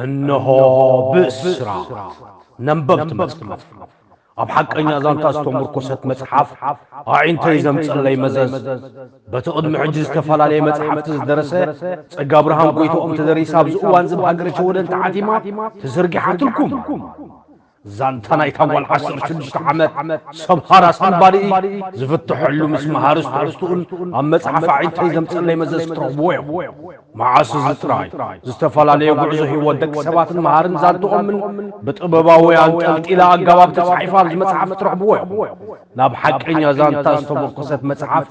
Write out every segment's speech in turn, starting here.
እነሆ ብስራት ነንበብቲ መጽሓፍ። ኣብ ሓቀኛ ዛንታ ዝተመርኮሰት መጽሓፍ ኣዒንተይ ዘምጸለይ መዘዝ፣ በቲ ቅድሚ ሕጂ ዝተፈላለየ መጽሓፍቲ ዝደረሰ ጸጋብርሃን ጎይትኦም ተደሪሳ ኣብዚ እዋን እዚ ኣብ ሃገረ ሽወደን ተዓቲማ ተዘርጊሓትልኩም። ዛንታ ናይታ ጓል ዓሰርተ ሽዱሽተ ዓመት ሰብ ሃራስ ኣንባዲኢ ዝፍትሐሉ ምስ መሃርስ ትሕዝትኡን ኣብ መጽሓፍ ኣዒንተይ ዘምጸለይ መዘዝ ክትረኽብዎ ኢኹም። መዓስ እዚ ጥራይ፣ ዝተፈላለየ ጉዕዞ ህይወት ደቂ ሰባትን መሃርን ዛንትኦምን ብጥበባዊ ኣንጠልጢላ ኣገባብ ተጻሒፋ ኣብዚ መጽሓፍ ክትረኽብዎ ኢኹም። ናብ ሓቀኛ ዛንታ ዝተመርኮሰት መጽሓፍ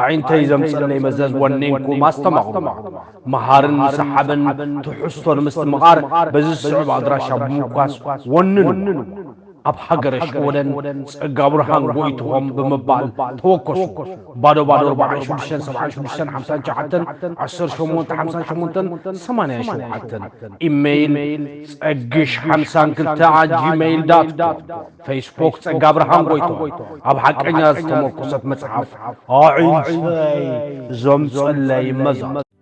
ኣዒንተይ ዘምጸለይ መዘዝ ወኒንኩም ኣስተማቕሩዋ። መሃርን ሰሓብን ትሕዝቶ ንምስትምቓር በዚ ዝስዕብ ኣድራሻ ብምውካስ ወንኑ። ኣብ ሃገረ ሽወደን ጸጋብርሃን ጎይትኦም ብምባል ተወከሱ። ባዶ ባዶ ኣርባዓን ሽዱሽተን ሰብዓን ሽዱሽተን ሓምሳን ትሽዓተን ዓሰርተ ሸሞንተ ሓምሳን ሸሞንተን ሰማንያን ሸውዓተን፣ ኢሜይል ጸግሽ ሓምሳን ክልተ ኣት ጂሜይል ዳት ኮም፣ ፌስቡክ ጸጋብርሃን ጎይትኦም። ኣብ ሓቀኛ ዝተመርኮሰት መጽሓፍ ኣዒንተይ ዘምጸለይ መዘዝ።